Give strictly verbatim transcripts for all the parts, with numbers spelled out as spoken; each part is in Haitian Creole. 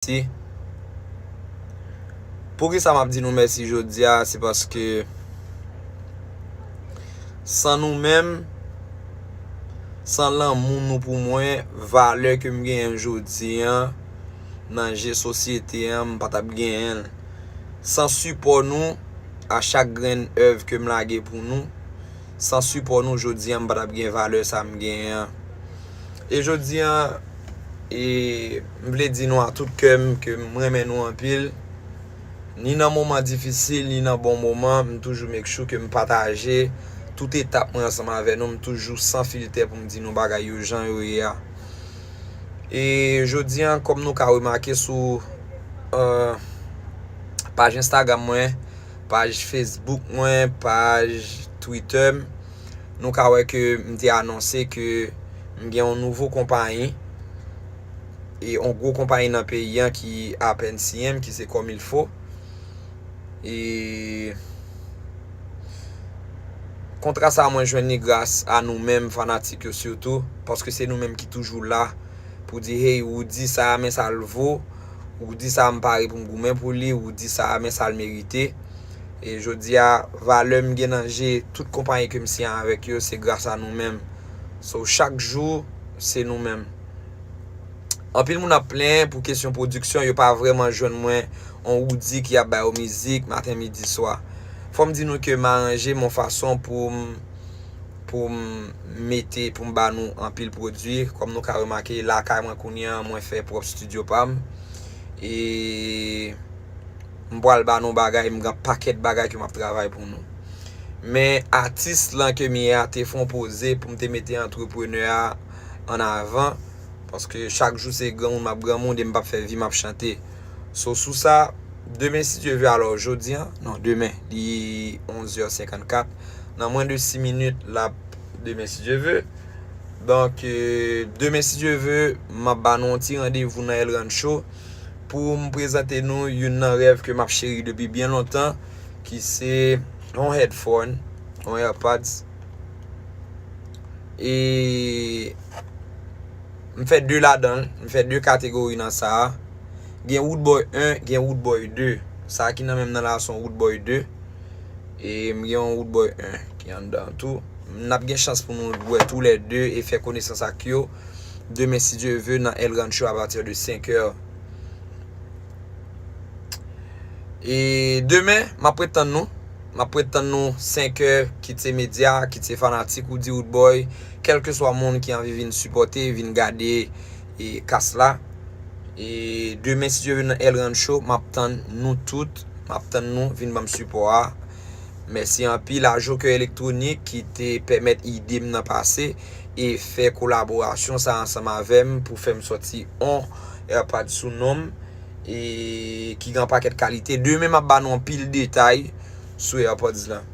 mèsi. Poukisa m ap di nou mèsi jodi a? Se paske san nou menm, san lanmou nou pou mwen, valè ke m genyen jodi a nan je sosyete a, m pa t ap genyen l. San sipò nou a chak grenn èv ke m lage pou nou, san sipò nou jodi a, m pa t ap gen valè sa m genyen an. E jodi a, e, m vle di nou a tout kè m ke m renmen nou anpil. Ni nan moman difisil, ni nan bon moman, m toujou make sure ke m pataje tout etap mwen ansanm avè nou. M toujou san filtè pou m di nou bagay yo jan yo ye a. E jodi a, kòm nou ka remake sou, euh, paj Instagram mwen, paj Facebook mwen, paj Twitter m, nou ka wè ke m te anonse ke m gen yon nouvo konpayi, e yon gwo konpayi nan peyi a ki apèn siyen m, ki se Comme il faut. E kontra sa a mwen jwenn li gras a nou menm fanatik yo sitou, paske se nou menm ki toujou la pou di, hey, Roody sa a, men sa l vo, Roody sa a, m pare pou m goumen pou li, Roody sa a, men sa l merite. E jodi a, valè m gen nan je tout konpayi ke m siyen avèk yo, se gras a nou menm. So, chak jou, se nou menm. Anpil moun ap plenyen pou kesyon pwodiksyon, yo pa vrèman jwenn mwen on Roody ki ap ba yo mizik maten, midi, swa. Fò m di nou ke m aranje m on fason pou m, pou m mete, pou m ba nou anpil pwodui. Kòm nou ka remake, lakay mwen kounye a, mwen fè pwòp estidyo pa m. E m pral ba nou bagay, m gen pakèt bagay ke m ap travay pou nou. Men atis lan ke m ye a te fè on poze pou m te mete antreprenè a an avan, paske chak jou se granmoun m ap granmoun e m p ap fè vi m ap chante. So, sou sa, demen si Dye ve, alò, jodi a, non, demen, li onz è senkannkat, nan mwen de sis minit, l ap demen si Dye ve. Donk, euh, demen si Dye ve, m ap ba nou yon ti randevou nan El Rancho pou m prezante nou youn nan rèv ke m ap cheri depi byen lontan, ki se yon headphone, yon AirPods. E m fè de ladan l, m fè de kategori nan sa a. Gen Roodboy en, gen Roodboy de. Sa ki nan men m nan la, se yon Roodboy de. E m gen yon Roodboy en ki anndan tou. N ap gen chans pou nou wè toulède e fè konesans ak yo demen, si Dye ve, nan El Rancho apati de senk è. E demen, m ap ret tann nou. M ap ret tann nou senk è, kit se medya, kit se fanatik Roody Roodboy, kèlkeswa moun ki anvi vin sipòte, vin gade e kas la. E demen, si Dye ve, nan El Rancho, m ap tann nou tout. M ap tann nou, vin ban m sipò a. Mèsi anpil a Joker Electronic ki te pèmèt ide m nan pase e fè kolaborasyon sa ansanm avè m pou fè m sòti on AirPods sou non m e ki gen pakèt kalite. Demen, m ap ba nou anpil detay sou AirPods lan.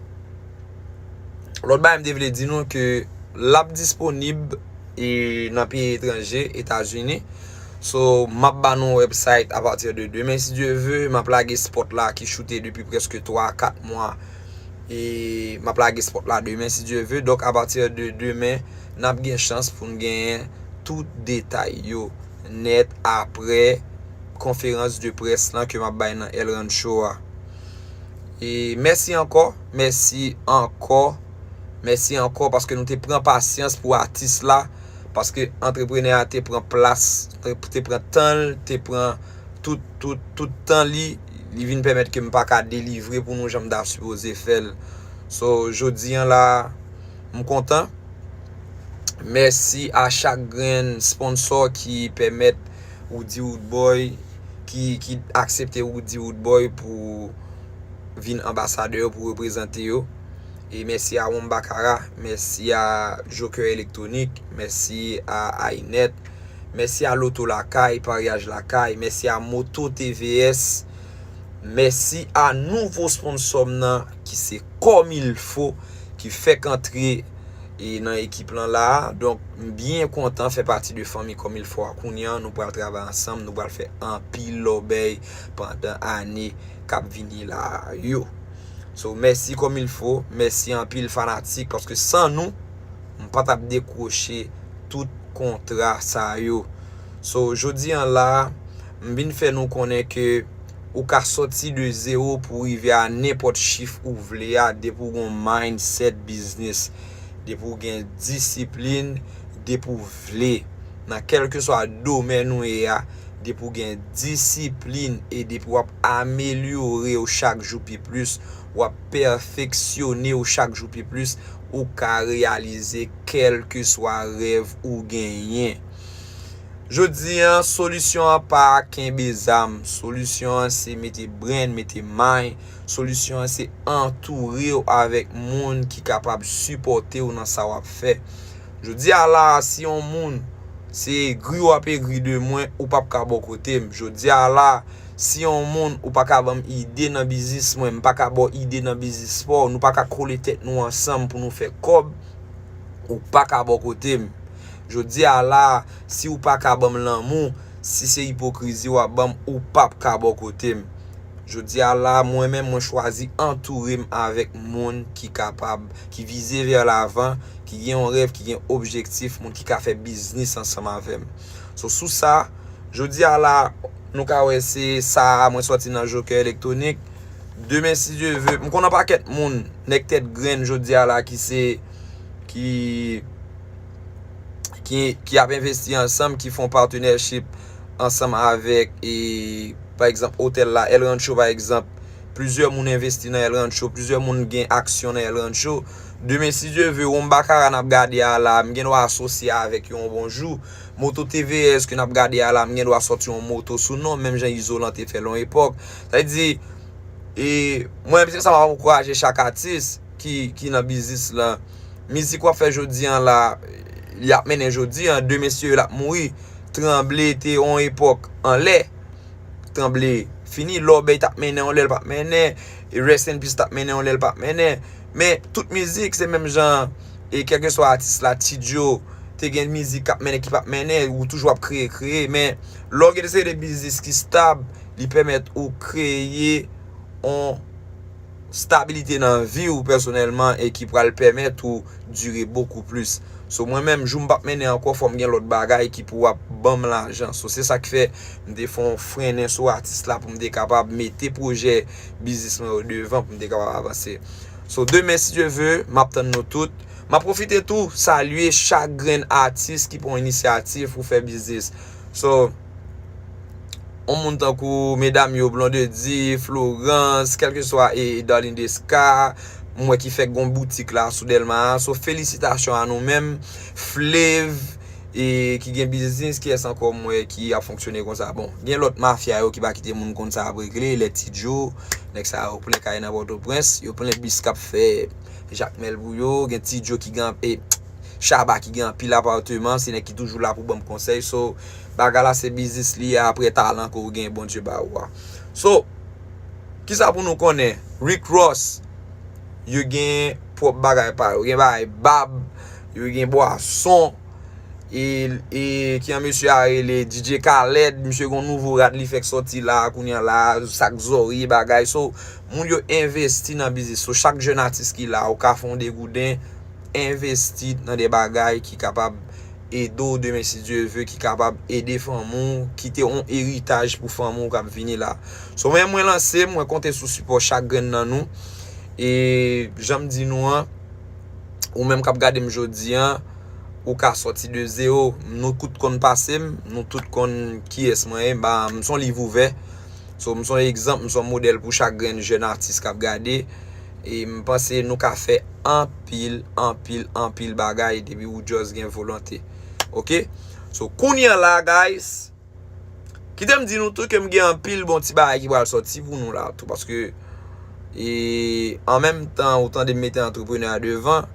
Lòt bagay m te vle di nou ke l ap disponib e nan peyi etranje, Etazini. So, m ap ba nou website apati de demen, si Dye ve. M ap lage spot la ki choute depi prèske twa, kat mwa. E m ap lage spot la demen, si Dye ve. Donk, apati de demen, n ap gen chans pou n genyen tout detay yo nèt apre konferans de près lan ke m ap bay nan El Rancho a. E mèsi ankò, mèsi ankò, mèsi ankò paske nou te pran pasyans pou atis la, paske antreprenè a te pran plas, te pran tan l, te pran tout, tout, tout tan li, li vin pèmèt ke m pa ka delivre pou nou jan m ta sipoze fè l. So, jodi a la, m kontan. Mèsi a chak grenn sponsò ki pèmèt Roody Roodboy, ki, ki aksepte Roody Roodboy pou vin anbasadè yo, pou reprezante yo. E mèsi a Wombacara, mèsi a Joker Electronic, mèsi a Inet, mèsi a Loto Lakay, Paryaj Lakay, mèsi a Moto T V S, mèsi a nouvo sponsò m nan ki se Comme il faut, ki fèk antre e nan ekip lan la. Donk, m byen kontan fè pati de fanmi Comme il faut a kounye a. Nou pral travay ansanm, nou pral fè anpil lòbèy pandan ane k ap vini la yo. So, mèsi Comme il faut, mèsi anpil fanatik, paske san nou, m pa t ap dekwoche tout kontra sa yo. So, jodi a la, m vin fè nou konnen ke ou ka sòti de zewo pou rive a nenpòt chif ou vle a, depi w gen yon mindset biznis, depi w gen disiplin, depi w vle, nan kèlkeswa domèn ou ye a, depi w gen disiplin e depi w ap amelyore w chak jou pi plis, w ap pèfeksyone w chak jou pi plis, ou ka reyalize kèlkeswa rèv ou genyen. Jodi a, solisyon an pa kenbe zam. Solisyon an se mete brenn, mete may. Solisyon an se antoure w avèk moun ki kapab sipòte w nan sa w ap fè. Jodi a la, si yon moun se egri w ap egri de mwen, ou p ap ka bò kote m. Jodi a la, si yon moun ou pa ka ban m ide nan biznis mwen, m pa ka ba w ide nan biznis pa w, nou pa ka kole tèt nou ansanm pou nou fè kòb, ou pa ka bò kote m. Jodi a la, si ou pa ka ban m lanmou, si se ipokrizi w ap ban m, ou p ap ka bò kote m. Jodi a la, mwen menm, mwen chwazi antoure m avèk moun ki kapab, ki vize vè lavan, ki gen yon rèv, ki gen objektif, moun ki ka fè biznis ansanm avè m. So, sou sa, jodi a la, nou ka wè se sa a mwen sòti nan Joker Electronic. Demen, si Dye ve, m konn yon pakèt moun, nèg tèt grenn jodi a la ki se, ki, ki, ki ap envesti ansanm, ki fè yon partnership ansanm avèk, e, pa egzanp, otèl la, El Rancho, pa egzanp. Plizyè moun envesti nan El Rancho, plizyè moun gen aksyon nan El Rancho. Demen, si Dye ve, Womba Kara n ap gade a la, m gen dwa asosye avèk yo yon bon jou. Moto T V S ke n ap gade a la, m gen dwa sòti yon moto sou non, menm jan Izolan te fè l yon epòk. Sa vle di, e, mwen menm se sa m ap ankouraje chak atis ki, ki nan biznis lan. Mizik w ap fè jodi an la, li ap mennen jodi an, demen si Dye ve l ap mouri. Tranble te yon epòk anlè. Tranble fini, Lòbèy t ap mennen yon lè l p ap mennen, e Rest in Peace t ap mennen yon lè l p ap mennen. Men tout mizik se menm jan, e kèlkeswa atis la, Ti Djo, te gen mizik k ap mennen ki p ap mennen, ou toujou ap kreye, kreye. Men lè w gen de seri de biznis ki stab, li pèmèt ou kreye yon stabilite nan vi w pèsonèlman e ki pral pèmèt ou dire bokou plis. So, mwen menm, jou m p ap mennen ankò, fò m gen lòt bagay ki pou ap ban m lajan. So, se sa k fè m te fè yon frennen sou atis la pou m te kapab mete pwojè biznis mwen yo devan pou m te kapab avanse. So, demen, si Dye ve, m ap tann nou tout. M ap pwofite tou salye chak grenn atis ki pran inisyativ pou fè biznis. So, yon moun tankou medam yo, Blondedy, Florence, kèlkeswa, e Darline Desca, m wè ki fèk gon boutik la sou Dèlma a. So, felisitasyon a nou menm. Flav, e ki gen biznis, kiyès ankò m wè ki ap fonksyone konsa? Bon, gen lòt mafya yo ki pa kite moun konn sa ap regle, lè Ti Djo, nèg sa yo plen kay nan Pòtoprens, yo plen bis k ap fè Jakmèl pou yo, gen Ti Djo ki gen, e, Shabba ki gen anpil apatman, se nèg ki toujou la pou ban m konsèy. So, bagay la se biznis li ye, apre talan ke w gen, Bondye ba ou a. So, kisa pou nou konnen? Rick Ross, yo gen pwòp bagay pa yo. Gen bagay bab, yo gen bwason, e, e ki an mesye a rele D J Khaled, misye gen yon nouvo rad li fèk sòti la, kounye a la, sak zòrye bagay. So, moun yo envesti nan biznis. So, chak jèn atis ki la, ou ka fè yon degouden, envesti nan de bagay ki kapab ede w demen, si Dye ve, ki kapab ede fanmi w, kite yon eritaj pou fanmi w k ap vini la. So, men mwen lanse, mwen konte sou sipò chak grenn nan nou. E jan m di nou an, ou menm k ap gade m jodi an, ou ka sòti de zewo. Nou tout konn pase m, nou tout konn kiyès mwen ye. Ba, m se yon liv ouvè. So, m se yon egzanp, m se yon modèl pou chak grenn jèn atis k ap gade. E m panse nou ka fè anpil, anpil, anpil bagay depi ou just gen volonte. Oke? So, kounye a la, guys, kite m di nou tou ke m gen anpil bon ti bagay ki pral sòti pou nou la tou, paske, e, an menm tan, ou tande m mete antreprenè a devan,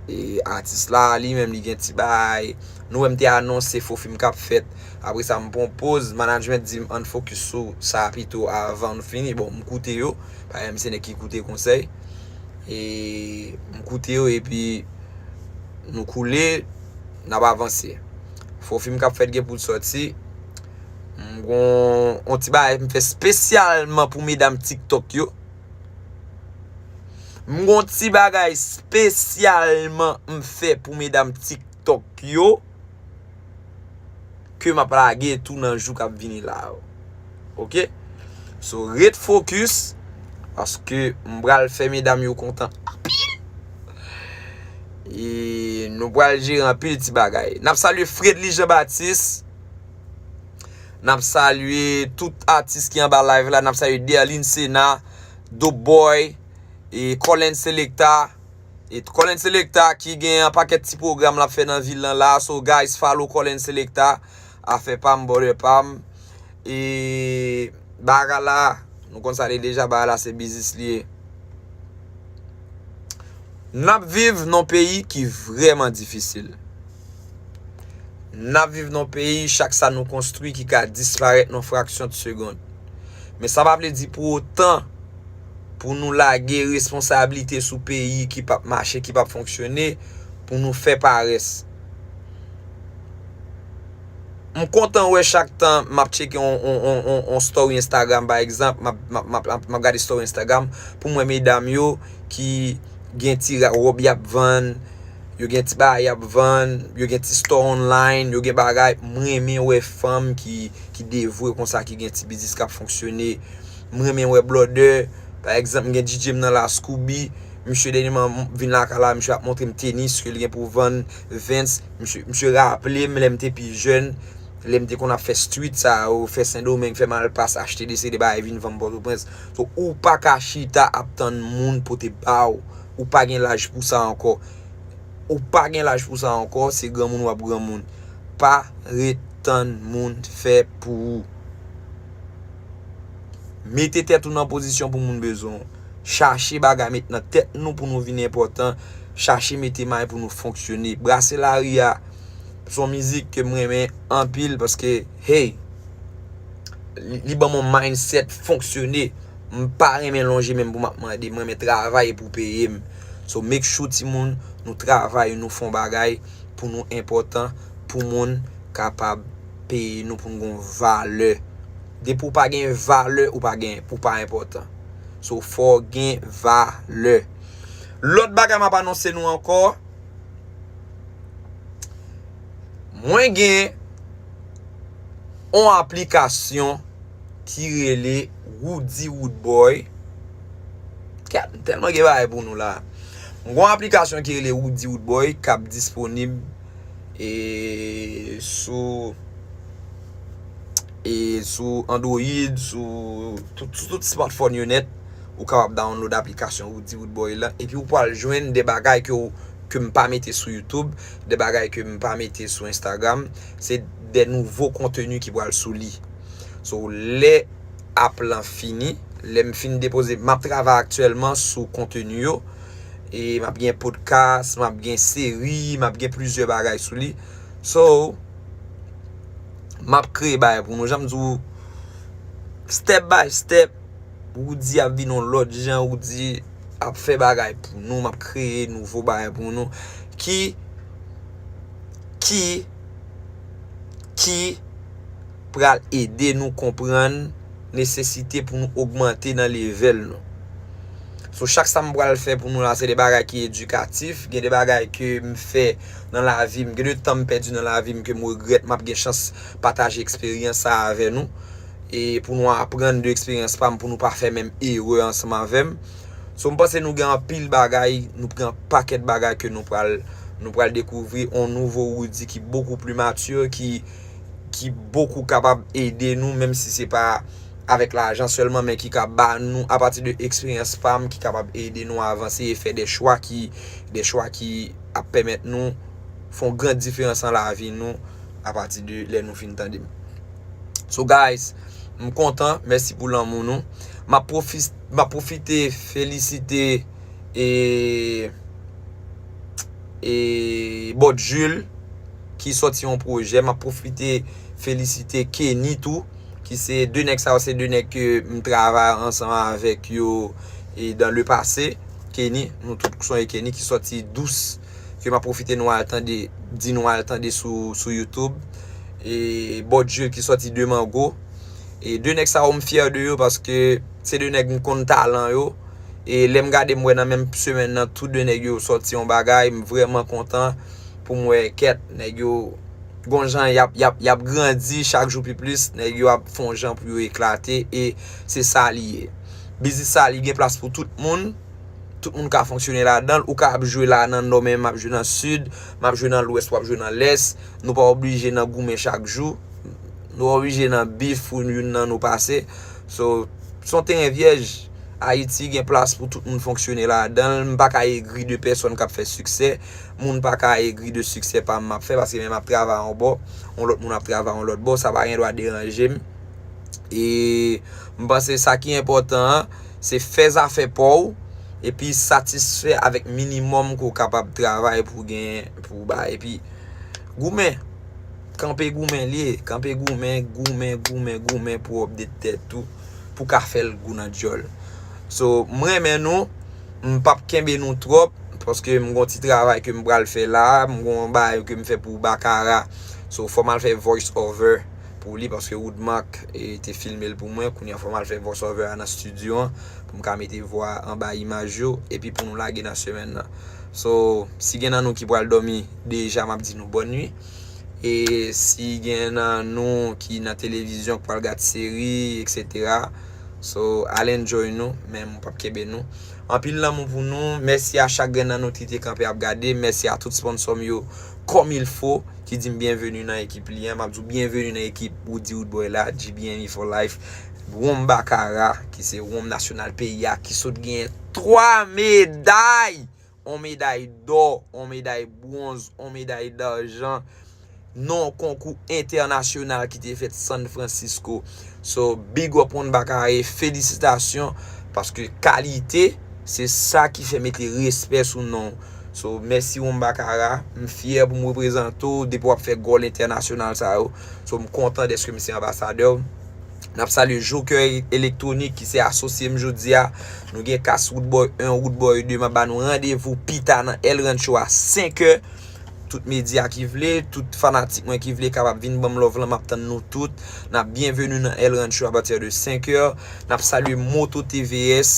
e, atis la, li menm, li gen ti bagay. Nou wè m te anonse fo fim k ap fèt. Apre sa, m pran poz, management di m ann fokis sou sa pito avan nou fini. Bon, m koute yo, paske m se nèg ki koute konsèy. E m koute yo, epi nou koule, n ap avanse. Fo fim k ap fèt gen pou l sòti. M gon yon ti bagay m fè espesyalman pou medam TikTok yo. M gon ti bagay espesyalman m fè pou medam TikTok yo. ke m ap lage tou nan jou k ap vini la yo. Oke? So, ret fokis, paske m pral fè medam yo kontan anpil. E nou pral jere anpil ti bagay. N ap salye Fredly Jean Baptiste. N ap salye tout atis ki anba live la. N ap salye Derline Sena, Dope Boy, e Colin Selecta. E Colin Selecta ki gen yon pakèt ti pwogram l ap fè nan vil lan la. So, guys, follow Colin Selecta. Afè pa m, brother pa m. E bagay la, nou konn sa li deja, bagay la se biznis li ye. N ap viv nan peyi ki vrèman difisil. N ap viv nan peyi, chak sa nou konstwi ki ka disparèt nan fraksyon de segonn. Men sa pa vle di pou otan pou nou lage responsablite sou peyi ki p ap mache, ki p ap fonksyone, pou nou fè parès. M kontan wè chak tan m ap tcheke on, on, on, on, on story Instagram, pa egzanp, m ap, m ap, m ap, m ap gade story Instagram pou m wè medam yo ki gen ti ra-, wòb y ap vann, yo gen ti bagay y ap vann, yo gen ti store online, yo gen bagay. M renmen wè fanm ki, ki devwe konsa, ki gen ti biznis k ap fonksyone. M renmen wè blòdè. Pa egzanp, m gen D J m nan la, Scooby. Misye dènyèman vin lakay la, misye ap montre m tenis ke l gen pou vann, Vans. Misye, misye raple m lè m te pi jèn, lè m te konn ap fè street sa yo, fè Sendomeng, fè Malpas, achte de seri de bagay, vin vann Pòtoprens. So, ou pa ka chita ap tann moun pote ba w. Ou pa gen laj pou sa ankò. Ou pa gen laj pou sa ankò, se granmoun w ap granmoun. Pa ret tann moun fè pou ou. Mete tèt ou nan pozisyon pou moun bezwen w. Chache bagay met nan tèt nou pou nou vin enpòtan. Chache mete may pou nou fonksyone. Brase lari a, se yon mizik ke m renmen anpil paske, hey, li, li ban m yon mindset fonksyone. M pa renmen lonje men m pou m ap mande. M renmen travay pou peye m. So, make sure, timoun, nou travay, nou fè yon bagay pou nou enpòtan, pou moun kapab peye nou, pou nou gen valè. Depi w pa gen valè, ou pa gen, ou pa enpòtan. So, fò w gen valè. Lòt bagay m ap anonse nou ankò, mwen gen yon aplikasyon ki rele Roody Roodboy. Kèt, m tèlman gen bagay pou nou la. M gen yon aplikasyon ki rele Roody Roodboy k ap disponib e sou, e sou Android, sou tout, sou tout smartphone yo nèt. Ou kapab download aplikasyon Roody Roodboy la. Epi ou pral jwenn de bagay ke w, ke m pa mete sou YouTube, de bagay ke m pa mete sou Instagram. Se de nouvo konteni ki pral sou li. So, lè app lan fini, lè m fin depoze, m ap travay aktyèlman sou konteni yo. E m ap gen podcast, m ap gen seri, m ap gen plizyè bagay sou li. So, m ap kreye bagay pou nou. Jan m di w, step by step, Roody ap vin yon lòt jan, Roody ap fè bagay pou nou, m ap kreye nouvo bagay pou nou. Ki, ki, ki pral ede nou konprann nesesite pou nou ogmante nan level nou. So, chak sa m pral fè pou nou la, se de bagay ki edikatif, gen de bagay ke m fè nan lavi m, gen de tan m pèdi nan lavi m ke m regrèt, m ap gen chans pataje eksperyans sa avè nou. E pou nou aprann de eksperyans pa m, pou nou pa fè menm erè ansanm avè m. So, m panse nou gen anpil bagay, nou gen yon pakèt bagay ke nou pral, nou pral dekouvri, yon nouvo Roody ki bokou pli mati, ki, ki bokou kapab ede nou, menm si se pa avèk lajan sèlman, men ki ka ba nou, apati de eksperyans pa m, ki kapab ede nou avanse e fè de chwa ki, de chwa ki ap pèmèt nou fè yon gran diferans nan lavi nou, apati de lè nou fin tande m. So, guys, m kontan, mèsi pou lanmou nou. M ap pwofi-, m ap pwofite felisite e, e Bòt Jules ki sòti yon pwojè. M ap pwofite felisite Kenny tou, ki se de nèg sa yo, se de nèg ke m travay ansanm avèk yo e dans le passé. Kenny, nou tout sonje Kenny ki sòti Dous, ke m ap pwofite nou al tande, di nou al tande sou, sou YouTube. E Bòt Jules ki sòti De Mango. E de nèg sa yo, m fyè de yo paske se de nèg m konn talan yo. E lè m gade, m wè nan menm semèn nan, tou de nèg yo sòti yon bagay, m vrèman kontan pou m wè kèt nèg yo gon jan y ap, y ap, y ap grandi chak jou pi plis, nèg yo ap fè yon jan pou yo eklate, e se sa li ye. Biznis sa, li gen plas pou tout moun. Tout moun ka fonksyone ladan l. Ou ka ap jwe la nan nò, men m ap jwe nan sid, m ap jwe nan lwès, w ap jwe nan lès. Nou pa oblije nan goumen chak jou. Nou pa oblije nan bif pou youn nan nou pase. So, se yon teren vyèj. Ayiti gen plas pou tout moun fonksyone ladan l. M pa ka egri de pèsonn k ap fè siksè. Moun pa ka egri de siksè pa m m ap fè, paske men m ap travay yon bò, yon lòt moun ap travay yon lòt bò, sa pa gen dwa deranje m. E m panse sa ki enpòtan an, se fè zafè pa w, epi satisfè avèk minimòm ke w kapab travay pou gen, pou w bay. Epi goumen, kanpe goumen li ye, kanpe goumen, goumen, goumen, goumen pou w update tèt ou, pou w ka fè l gou nan djòl. So, m renmen nou, m p ap kenbe nou twòp, paske m gon ti travay ke m pral fè la, m gon bagay ke m fè pou Bakara. So, fò m al fè voice over pou li, paske Woodmark, e, te filme l pou mwen. Kounye a, fò m al fè voice over a nan studio an, pou m ka mete vwa anba imaj yo, epi pou nou lage nan semèn nan. So, si gen nan nou ki pral dòmi deja, m ap di nou bòn nwi. E si gen nan nou ki nan televizyon, k pral gad seri, etsetera. So, al enjoy nou, men m p ap kenbe nou. Anpil lanmou pou nou. Mèsi a chak grenn nan nou ki te kanpe ap gade. Mèsi a tout sponsò m yo, comme il faut, ki di m byenveni nan ekip li an. M ap di w byenveni nan ekip Woody Woodboy la, G B M E for life. Wonm Bakara, ki se wonm nasyonal peyi a, ki sot genyen twa meday. On meday dò, on meday bwonz, on meday dajan nan yon konkou entènasyonal ki te fèt San Francisco. So, big up Wonm Bakara, felisitasyon, paske kalite, se sa ki fè mete respè sou non w. So, mèsi Wonm Bakara, m fyè pou m reprezante w, depi w ap fè gòl entènasyonal sa yo. So, m kontan dèske m se anbasadè w. N ap salye Joker Electronic ki se asosye m jodi a. Nou gen kas Woodboy en, Woodboy de. M ap ba nou randevou pita nan El Rancho a senk è. Tout medya ki vle, tout fanatik mwen ki vle kapab vin ban m love lan, m ap tann nou tout. N ap byenveni nan El Rancho apati de senk è. N ap salye Moto T V S.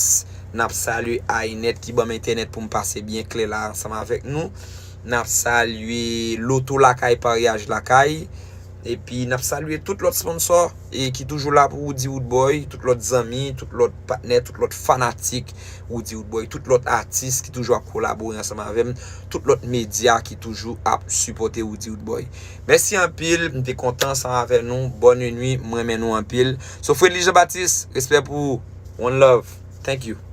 N ap salye Inet ki ban m entènèt pou m pase byen klè la ansanm avèk nou. N ap salye Loto Lakay, Paryaj Lakay. Epi n ap salye tout lòt sponsò e ki toujou la pou Woody Woodboy, tout lòt zanmi, tout lòt patnè, tout lòt fanatik Woody Woodboy, tout lòt atis ki toujou ap kolabore ansanm avè m, tout lòt medya ki toujou ap sipòte Woody Woodboy. Mèsi anpil, m te kontan ansanm avè nou. Bòn nwi, m renmen nou anpil. So, Fredly Jean Baptiste, respè pou ou. One love. Thank you.